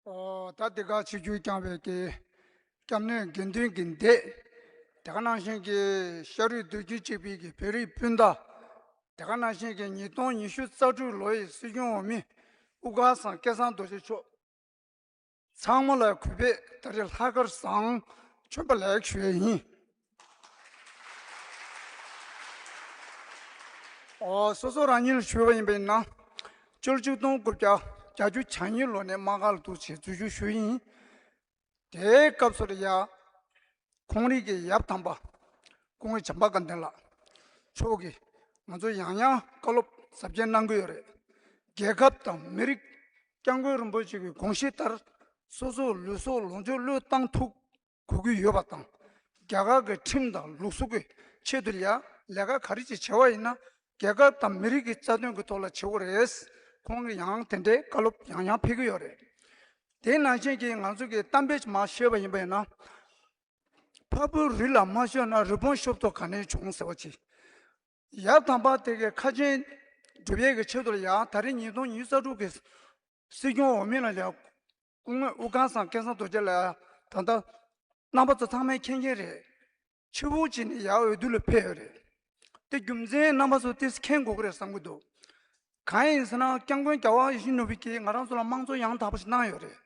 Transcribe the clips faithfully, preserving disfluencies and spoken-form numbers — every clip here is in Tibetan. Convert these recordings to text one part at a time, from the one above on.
ཨོ། ད་འདི་ག་ཆིབས་བསྒྱུར་བསྐྱངས་པའི་གི་སྐྱབས་གནས་དགེ་འདུན་གྱི་སྡེ། དེ་ག་ནང་བཞིན་གྱི་ཤ་རུས་གདུལ་བྱ་གཅིག་པའི་གི་བོད་རིགས་སྤུན་ཟླ། དེ་ག་ནང་བཞིན་གྱི་ཉིས་སྟོང་ཉི་ཤུ་རྩ་དྲུག་ལོ་ཡི་སྲིད་སྐྱོང་འོས་མི་དབུ་དཀར་ཚང་སྐལ་བཟང་རྡོ་རྗེ་མཆོག་ཚང་མ་ལ་གུས་པས་ད་རེས་ལྷག་དཀར་བཟང་མཆོད་པ་ལེགས་ཞུ་ཡས་ཡིན། ཨོ། སོ་སོ་རང་ཉིད་ལ་ཞུས་པ་ཡིན་པ་ཡིན་ན། སྤྱི་ལོ་ཆིག་སྟོང་དགུ་བརྒྱ་བརྒྱད་ཅུ་གྱ་གཉིས་ལོ་ནས་དམག་སྒར་ལ་འདུག་བྱས་འཛུལ་ཞུགས་ཞུས་ཡིན། དེའི་སྐབས་སུ་ལ་ཡ། ཁོང་རང་གི་ཡབ་དམ་པ་སྐུ་ངོ་བྱམས་པ་དགའ་ལྡན་ལགས་མཆོག་གིས་ང་ཚོ་ཡང་ཡང་བཀའ་སློབ་ཟབ་རྒྱས་གནང་གི་ཡོད་རེད། རྒྱལ་ཁབ་དང་མི་རིགས། སྐྱབས་མགོན་རིན་པོ་ཆེ་གི་དགོངས་གཞི་ལྟར་སོ་སོའི་ལུས་སྲོག་ལོངས་སྤྱོད་བློས་བཏང་ཐུབ་དགོས་ཀྱི་ཡོད་པ་དང་། རྒྱ་གར་གྱི་ཁྲིམས་དང་ལུགས་སྲོལ་གྱི་ཆེད་དུ་ཡ་ལས་ཀ་ག་རེ་ཅིག་བྱས་པ་ཡིན་ན་རྒྱལ་ཁབ་དང་མི་རིགས་ཀྱི་རྩ་དོན་གྱི་ཐོག་ལ་བྱེད་དགོས་རེད། ཁོང་གིས་ཡང་དེ་འདྲའི་བཀའ་སློབ་ཡང་ཡང་ཕེབས་ཀྱི་ཡོད་རེད། དེ་ནང་བཞིན་གྱི་ང་ཚོ་གི་གཏམ་དཔེ་མ་བཤད་པ་ཡིན་པ་ཡིན་ན། ཕ་བུ་རི་ལ་མ་ཤོར་ན་རི་བོང་ཤོར་དོ་ག་ནས་བྱུང་ཟེར་བ་ཅིག་ཡབ་དམ་པ་དེ་གའི་ཁ་ཆེམས་སྒྲུབ་ཡས་ཀྱི་ཆེད་དུ་ལ་ཡང་ད་རེས་ཉིས་སྟོང་ཉི་ཤུ་རྩ་དྲུག་གི་སྲིད་སྐྱོང་འོས་མི་ལ་ཡང་སྐུ་ངོ་དབུ་དཀར་ཚང་སྐལ་བཟང་རྡོ་རྗེ་ལ་ཡང་ད་ལྟ་རྣམ་པ་ཚོ་ཚང་མས་མཁྱེན་མཁྱེན་རེད། ཕྱི་པོ་ཅིག་ནས་ཡར་འོས་བསྡུ་ལ་ཕེབས་ཡོད་རེད། དེ་རྒྱུ་མཚན་རྣམ་པ་ཚོ་ཏོག་ཙམ་མཁྱེན་དགོས་ཀྱི་རེད་བསམ་གྱི་འདུག་གང་ཡིན་ཟེར་ན་སྐྱབས་མགོན་རྒྱལ་བ་ཡིད་བཞིན་ནོར་བུ་གིས་ང་རང་ཚོ་ལ་དམངས་གཙོ་ཡང་དག་པ་ཞིག་གནང་ཡོད་རེད།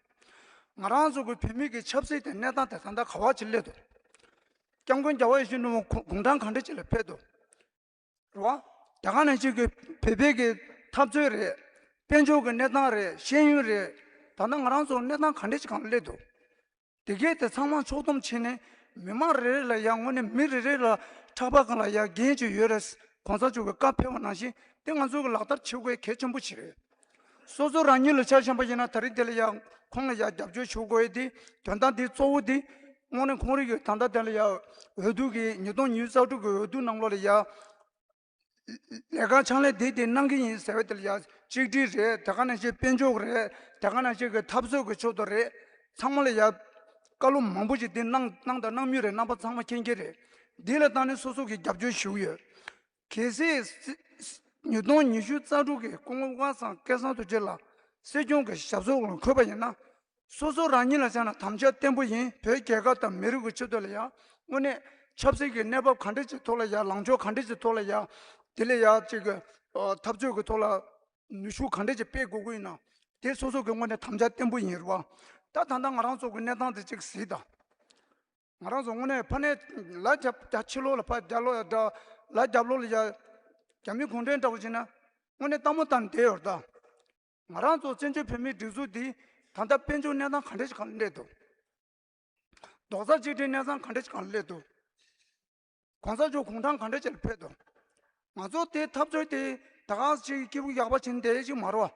ང་རང་ཚོ་གི་བོད་མི་གི་ཆབ་སྲིད་དེ་གནས་སྟངས་དེ་ད་ལྟ་ག་བ་ཅིག་སླེབས་འདུག་སྐྱབས་མགོན་རྒྱལ་བ་ཡིད་བཞིན་ནོར་བུ་དགུང་གྲངས་ག་འདྲ་ཅིག་ལ་ཕེབས་འདུག་རེད་བ། དེ་ག་ནང་བཞིན་གྱི་བོད་པའི་གི་འཐབ་རྩོད་རེད། དཔལ་འབྱོར་གྱི་གནས་སྟངས་རེད། ཤེས་ཡོན་རེད། ད་ལྟ་ང་རང་ཚོ་གནས་སྟངས་ག་འདྲ་ཅིག་སྒང་སླེབས་འདུག་དེ་གས་དེ་ཚང་མ་ཕྱོགས་བསྡོམས་བྱས་ནས་མི་མང་རེ་རེ་ལ་ཡང་དངོས་གནས་མི་རེ་རེ་ལ་ཕྲག་པ་སྒང་ལ་ཡང་འགན་ཅིག་ཡོད་རེད། གོང་ས་མཆོག་གི་བཀའ་ཕེབས་པ་ནང་བཞིན་དེ་ང་ཚོ་གི་ལག་བསྟར་བྱེད་དགོས་གལ་ཆེན་པོ་ཞིག་རེད། སོ་སོ་རང་ཉིད་ལ་ཆ་བཞག་པ་ཡིན་ན་ད་རེས་དེ་ལ་ཡང་ཁོང་ལ་ཡང་རྒྱབ་སྐྱོར་ཞུ་དགོས་ཡས་དེ་དོན་དག་འདི་གཙོ་བོ་དེ་དངོས་གནས་ཁོང་རང་གི་ད་ལྟ་དེ་ལ་ཡང་འོས་བསྡུ་གི་ཉིས་སྟོང་ཉི་ཤུ་རྩ་དྲུག་གི་འོས་བསྡུ་ནང་ལོགས་ལ་ཡང་ལས་ཀ་ཕྱག་ལས་དེ་དེ་གནང་གི་ཡིན་ཟེར་བ་དེ་ལ་ཡང་གཅིག་སྒྲིལ་རེད། དེ་ག་ནང་བཞིན་དཔལ་འབྱོར་རེད། དེ་ག་ནང་བཞིན་གི་འཐབ་རྩོད་ཀྱི་ཕྱོགས་སུ་རེད། ཚང་མ་ལ་ཡང་བཀའ་སློབ་མང་པོ་ཞིག་དེ་གནང་གནང་དང་གནང་མུས་རེད། རྣམ་པ་ཚང་མ་མཁྱེན་གྱི་རེད། འདི་ལ་བརྟེན་ནས་སོ་སོ་གི་རྒྱབ་སྐྱོར་ཞུ་གི་ཡོད། གལ་སྲིད་སྲི་ཉིས་སྟོང་ཉི་ཤུ་རྩ་དྲུག་གི་སྐུ་ངོ་དབུ་དཀར་ཚང་སྐལ་བཟང་རྡོ་རྗེ་ལགས་སྲིད་སྐྱོང་གི་ཞབས་སོར་འཁོད་པ་ཡིན་ན། སོ་སོ་རང་ཉིད་ལ་བྱས་ན་དམ་བཅའ་བརྟན་པོ་ཡིན། བོད་རྒྱལ་ཁབ་དང་མི་རིགས་ཀྱི་ཆེད་དུ་ལ་ཡང་དངོས་གནས་ཆབ་སྲིད་ཀྱི་གནས་བབ་ག་འདྲ་ཅིག་ཐོག་ལ་ཡང་ལངས་ཕྱོགས་ག་འདྲ་ཅིག་ཐོག་ལ་ཡང་དེ་ལ་ཡང་ཅིག་གི་འཐབ་རྩོད་ཀྱི་ཐོག་ལ་ནུས་ཤུགས་ག་འདྲ་ཅིག་སྤེལ་དགོས་ཀྱི་ཡིན་ན་དེ་སོ་སོ་གི་དངོས་གནས་དམ་བཅའ་བརྟན་པོ་ཡིན་རེད་བ། ད་ད་ལྟ་ང་རང་ཚོ་གི་གནས་སྟངས་དེ་ཅིག་གཟིགས་དང་། ང་རང་ཚོ་དངོས་གནས་ཕ་ནས་ལ་རྒྱབ་རྒྱ་ཕྱི་ལོགས་ལ་ཕ་རྒྱ་ལོགས་ཡ་འདྲ་ལ་རྒྱབ་ལོགས་ལ་ཡ་རྒྱ་མི་གུང་ཁྲན་འདྲ་བོ་བྱས་ན་དངོས་གནས་སྟག་མོ་བཏང་བསྡད་ཡོད་རེད་ད། ང་རང་ཚོ་བཙན་བྱོལ་བོད་མིའི་སྒྲིག་འཛུགས་འདི་ད་ལྟ་དཔལ་འབྱོར་གནས་སྟངས་ག་འདྲ་ཞིག་སྒང་སླེབས་འདུག་རྡོག་རྩ་གཅིག་སྒྲིལ་གནས་སྟངས་ག་འདྲ་ཞིག་སྒང་སླེབས་འདུག་གོང་ས་མཆོག་གུང་ཁྲན་ག་འདྲ་ཞིག་ལ་ཕེབས་འདུག་ང་ཚོ་དེ་འཐབ་རྩོད་དེ་ད་ག་ཅིག་སྐྱིད་པོ་ཡག་པོ་བྱས་ནས་བསྡད་ཡས་ཅིག་མ་རེད་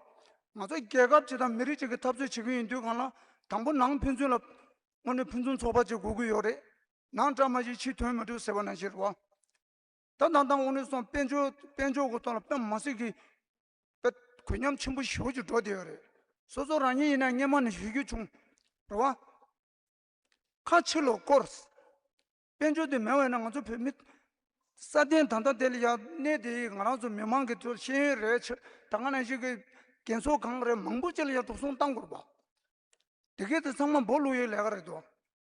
བ། ང་ཚོ་རྒྱལ་ཁབ་ཅིག་དང་མི་རིགས་ཅིག་གི་འཐབ་རྩོད་བྱེད་ཀྱི་ཡིན་དུས་སྒང་ལ་དང་པོ་ནང་ཕན་ཚུན་ལ་དངོས་གནས་ཕུན་སུམ་ཚོགས་པ་ཅིག་དགོས་ཀྱི་ཡོད་རེད། ནང་བཀྲ་མ་ཤིས་ཕྱི་དོན་མི་འགྲུབ་ཟེར་བ་ནང་བཞིན་རེད་བ། ད་ད་ལྟ་དངོས་གནས་སོང་དཔལ་འབྱོར་དཔལ་འབྱོར་གྱི་ཐོག་ལ་དཔེ་མི་སྲིད་ཀྱི་དཔེ་གུ་ཉམས་ཆེན་པོ་ཞེ་པོ་ཅིག་འགྲོ་བསྡད་ཡོད་རེད། སོ་སོ་རང་ཉིད་ཡིན་ན་སྔོན་མ་ནས་ཞུ་རྒྱུ་བྱུང་། རེད་བ། ཁ་ཕྱི་ལ་སྐོར། དཔལ་འབྱོར་དེ་མེད་པ་ཡིན་ན་ང་ཚོ་བོད་མི་ས་སྟེང་ད་ལྟ་དེ་ལ་ཡ་གནས་དེ་ང་རང་ཚོ་མི་མང་གི་ཐོག་ཤེས་ཡོན་རེད་ཆེ་ད་ག་ནང་བཞིན་གྱི་རྒན་གསོ་ཁང་རེད་མང་པོ་ཅིག་ལ་ཡ་འགྲོ་སོང་བཏང་དགོས་པ། དེ་གས་དེ་ཚང་མ་སྦོ་ལུག་ཡོད་ལས་ཀ་རེད་དོ།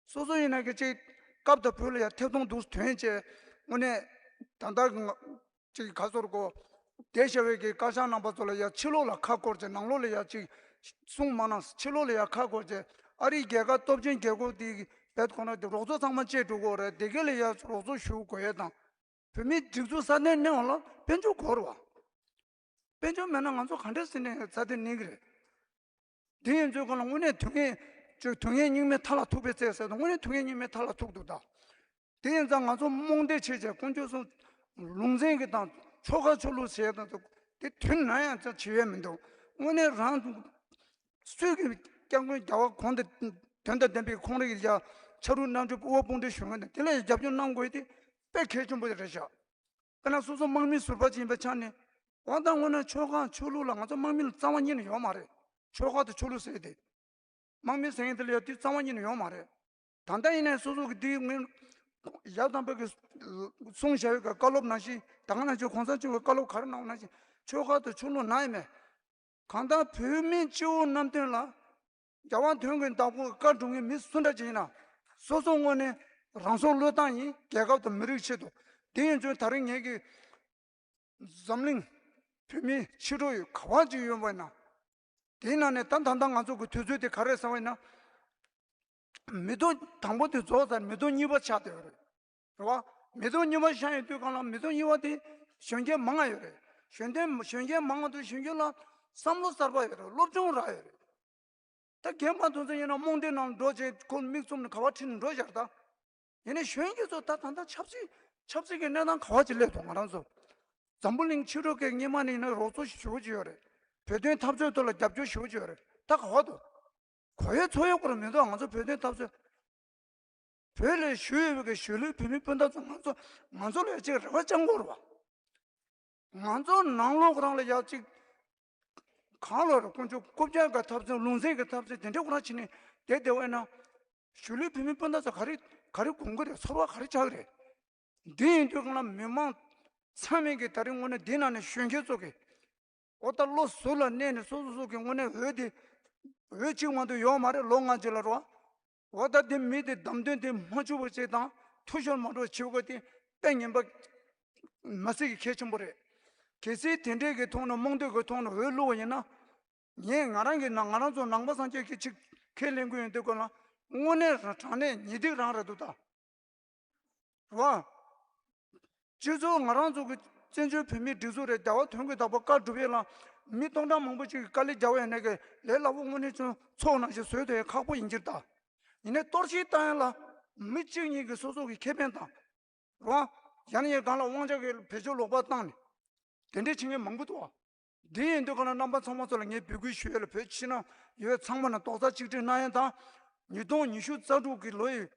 སོ་སོ་ཡིན་ན་གི་ཅིག་སྐབས་དང་བོད་ལ་ཡ་ཐེབས་སྟོང་འདུག་དོན་བྱས་དངོས་གནས་ད་ལྟ་གི་ང་ཅིག་ག་ཚོར་གོ། དེ་བྱ་བའི་གི་བཀའ་ཤག་རྣམ་པ་ཚོ་ལ་ཡ་ཕྱི་ལོགས་ལ་ཁ་བསྐོར་བྱས་ནང་ལོགས་ལ་ཡ་ཅིག་གསུང་མ་གནང་ཕྱི་ལོགས་ལ་ཡ་ཁ་བསྐོར་བྱས་ཨ་རིའི་རྒྱལ་ཁབ་སྟོབས་ཆེན་རྒྱལ་ཁབ་དེ་བེད་ཁོ་ན་དེ་རོགས་ཚོགས་ཚང་མ་བཅད་འགྲོ་གོ་རེད། དེ་གས་ལ་ཡ་རོགས་ཚོགས་ཞུ་དགོས་ཡས་དང་། བོད་མིའི་སྒྲིག་འཛུགས་སྲ་བརྟན་གནས་བ་ལ་དཔལ་འབྱོར་དགོས་རེད་བ། དཔལ་འབྱོར་མེད་ན་ང་ཚོ་ག་འདྲས་སྲ་བརྟན་སྲ་བརྟན་གནས་ཀྱི་རེད། དེ་ཡིན་ཚོད་གང་ལ་དངོས་གནས་དུས་ངན་ཅིག་དུས་ངན་སྙིགས་མའི་མཐའ་ལ་ཐུག་པའི་ཚེ་ཟེར་དུས་དངོས་གནས་དུས་ངན་སྙིགས་མའི་མཐའ་ལ་ཐུག་འདུག་ད། དེ་ཡིན་ཙང་ང་ཚོ་རྨོངས་དད་བྱས་བྱས་དཀོན་མཆོག་གསུམ་ལུང་འཛིན་གྱི་དང་ཆོལ་ཁ་ཆོས་ལུགས་ཟེར་དང་དེ་དུས་ནམ་ཡང་ཅང་བྱེད་ཡས་མི་འདུག་དངོས་གནས་རང་སུས་ཀྱི་སྐྱབས་མགོན་རྒྱལ་བ་གོང་དུ་དོན་དང་ལྡན་པའི་ཁོང་རང་གི་ཡ་ཕྱག་རུ་རྣམ་དྲུག་དབུ་བ་དཔུང་སྒྲིག་ཞུ་མཁན་དང་དེ་ལ་ཡ་རྒྱབ་སྐྱོར་གནང་དགོས་དེ་དཔེ་གལ་ཆེན་པོ་རེད་ཤག་དཔེར་ན་སོ་སོ་དམག་མི་ཟུར་པ་ཅིག་ཡིན་པའི་ཆ་ནས་འོ་ད་དངོས་གནས་ཆོལ་ཁ་ཆོས་ལུགས་ལ་ང་ཚོ་དམག་མི་ལ་རྩ་བ་ཉིད་ནས་ཡོད་མ་རེད། ཆོལ་ཁ་དང་ཆོས་ལུགས་ཟེར་དེ། དམག་མི་ཟེར་མཁན་དེ་ལ་ཡ་དེ་རྩ་བ་ཉིད་ནས་ཡོད་མ་རེད། ད་ལྟ་ཡིན་ནའི་སོ་སོ་གི་དེའི་སྔོན་ཡབ་དམ་པ་གི་གསུང་བྱ་བའི་བཀའ་སློབ་ནང་བཞིན་ད་ག་ནང་བཞིན་གོང་ས་མཆོག་གི་བཀའ་སློབ་ག་རེ་གནང་བ་ནང་བཞིན་ཆོལ་ཁ་དང་ཆོས་ལུགས་ནང་ཡིན་མེད། གང་ལྟར་བོད་མིའི་སྤྱི་བོ་གནམ་སྟོང་ལ་ རྒྱལ་བ་དོན་གྱི་བདག་པོ་བཀའ་སྒྲུབ་མཁན་མི་སུ་འདྲ་ཅིག་ཡིན་ན། སོ་སོ་དངོས་གནས་རང་སྲོག་བློས་བཏང་ཡིན། རྒྱལ་ཁབ་དང་མི་རིགས་ཆེད་དུ། དེ་ཡིན་ཙང་ད་རིང་ངེད་ཀྱི་འཛམ་གླིང་བོད་མིའི་ཕྱི་དྲོ་ཡོད་ག་བ་ཅིག་ཡོད་པ་ཡིན་ན། དེའི་ནང་ནས་ད་ད་ལྟ་ང་ཚོ་གི་དུས་ཚོད་དེ་ག་རེ་ཟེར་བ་ཡིན་ན། མི་ཐོག་དང་པོ་དེ་རྫོགས་ཚར། མི་ཐོག་གཉིས་པ་ཆགས་བསྡད་ཡོད་རེད། རེད་བ། མི་ཐོག་གཉིས་པ་ཆགས་ཡོང་དུས་གང་ལ། མི་ཐོག་གཉིས་པ་དེ་གཞོན་སྐྱེས་མང་ང་ཡོད་རེད། གཞོན་སྐྱེས་གཞོན་སྐྱེས་མང་ང་དུས་གཞོན་སྐྱེས་ལ་བསམ་བློ་གསར་པ་ཡོད་རེད། སློབ་སྦྱོང་རག་ཡོད་རེད། ད་རྒན་པ་དེ་ཚོ་ཡིན་ན་རྨོངས་དད་ནང་འགྲོ་བྱས། ཁོ་མིག་བཙུམ་ནས་ག་བ་ཁྲིད་ནས་འགྲོ་བཞག་ད། ཡིན་ནའི་གཞོན་སྐྱེས་ཚོ་ད་ད་ལྟ་ཆབ་སྲིད་ཆབ་སྲིད་ཀྱི་གནས་སྟངས་ག་བ་ཅིག་སླེབས་འདུག་ང་རང་ཚོ་འཛམ་བུ་གླིང་ཕྱི་དྲོ་སྐད་སྔོན་མ་ནས་ཡིན་ན་རོགས་ཚོགས་ཞུ་གི་ཡོད་རེད། བོད་དོན་འཐབ་རྩོད་ཐོག་ལ་རྒྱབ་སྐྱོར་ཞུ་གི་ཡོད་རེད། ད་ག་བ་འདུག་གོ་ཡའི་ཚོར་ཡོད་སྐོར་མི་འདུག་ང་ཚོ་བོད་དོན་འཐབ་རྩོད། བོད་ལ་བཞུགས་ཡོད་པའི་གཞིས་ལུས་བོད་མི་སྤུན་ཟླ་ཚོ་ང་ཚོ་ང་ཚོ་ལ་ཅིག་རེ་བ་བཅང་དགོས་རེད་བ། ང་ཚོ་ནང་ལོགས་རང་ལ་ཡག་ཅིག་གང་ལོག་རེད། དཀོན་མཆོག་རྐུབ་བཀྱག་གི་འཐབ་རྩོད། ལུང་ཚན་གྱི་འཐབ་རྩོད་དེ་འདྲ་ཁོ་རང་བྱས་ནས་བསྡད་བསྡད་པ་ཡིན་ན། གཞིས་ལུས་བོད་མི་སྤུན་ཟླ་ཚོ་ག་རེ་ག་རེ་གོན་གི་རེད། ཚོར་བ་ག་རེ་ཆགས་ཀྱི་རེད། འདི་ཡིན་དུས་གང་ལ་མི་མང་ཚང་མས་ཀྱི་ད་རིང་དངོས་གནས་འདི་ནང་ནས་གཞོན་སྐྱེས་ཚོ་གི་འོ་ད་བློ་གཟུ་ལ་གནས་ནས་སོ་སོ་སོ་གི་དངོས་གནས་འོས་དེ་འོས་གཅིག་མ་གཏོགས་ཡོད་མ་རེད། ལོ་ལྔ་རྗེས་ལ་རོ། འོ་ད་དེ་མི་དེ་བདམས་ཐོན་དེ་མ་བཅུག་པ་ཅིག་དང་འཐུས་ཤོར་མ་འགྲོ་བྱེད་དགོས་དེ་དཔེ་ངན་པ་མ་སྲིད་ཀྱི་གལ་ཆེན་པོ་རེད། གལ་སྲིད་དེ་འདྲས་ཀྱི་ཐོག་ནས་རྨོངས་དད་ཀྱི་ཐོག་ནས་འོས་བླུགས་པ་ཡིན་ན། ངས་ང་རང་གི་ནང་ང་རང་ཚོ་ནང་པ་སངས་རྒྱས་ཀྱི་ཆིག་ཁས་ལེན་གྱི་ཡོད་དུས་ག་ལ་དངོས་གནས་དྲང་གནས་ཉེས་སྡིག་རང་རེད་འདུག་ད། རེད་བ། སྤྱི་ཚོགས་ང་རང་ཚོ་གི་བཙན་བྱོལ་བོད་མིའི་སྒྲིག་འཛུགས་རེད། རྒྱལ་བ་དོན་གྱི་བདག་པོ་བཀའ་སྒྲུབ་ཡས་ལ་མི་སྟོང་ཕྲག་མང་པོ་ཅིག་གིས་དཀའ་ལས་རྒྱག་པ་ཡིན་ནའི་གི་ལས་སླ་པོ་དངོས་གནས་ཚོ་ཚོགས་ནང་བཞིན་བཟོས་ཐུབ་ཡས་ཁག་པོ་ཡིན་གྱི་རེད་ད། ཡིན་ནའི་གཏོར་བཤིག་བཏང་ཡས་ལ་མི་གཅིག་གཉིས་ཀྱིས་སོ་སོ་གི་ཁེ་ཕན་དང་། རེད་བ། ཡང་ཡང་སྒང་ལ་དབང་ཆ་གི་བེད་སྤྱོད་ལོག་པ་བཏང་ནས་དེ་འདྲས་བྱེད་མཁན་མང་པོ་འདུག་བ། འདི་ཡིན་དུས་ག་ལ་རྣམ་པ་ཚང་མ་ཚོ་ལ་ངས་འབོད་སྐུལ་ཞུ་ཡས་ལ། བོད་ཕྱི་ནང་ཡོད་ཚང་མ་ལ་རྡོག་རྩ་གཅིག་སྒྲིལ་གནང་ཡས་དང་། ཉིས་སྟོང་ཉི་ཤུ་རྩ་དྲུག་གི་ལོ་ཡི་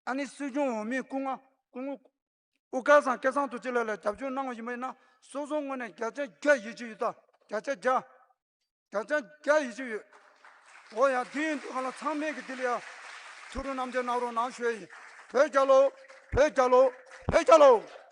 ཨ་ནི་སྲིད་སྐྱོང་འོས་མི་སྐུ་ངོ་སྐུ་ངོ་དབུ་དཀར་ཚང་སྐལ་བཟང་རྡོ་རྗེ་ལགས་ལ་རྒྱབ་སྐྱོར་གནང་བ་ཡིན་པ་ཡིན་ན། སོ་སོ་ངོས་ནས་བརྒྱ་ཆ་བརྒྱ་ཡིད་ཆེས་ཡོད་ད། བརྒྱ་ཆ་བརྒྱ། བརྒྱ་ཆ་བརྒྱ་ཡིད་ཆེས་ཡོད། འོ་ཡ། དེ་ཡིན་དུས་ག་ལ་ཚང་མས་ཀྱི་དེ་ལ་ཡ་ཐུགས་རྗེ་གནང་བྱས་གནང་རོགས་གནང་ཞུ་ཡས་ཡིན། བོད་རྒྱལ་ལོ། བོད་རྒྱལ་ལོ། བོད་རྒྱལ་ལོ།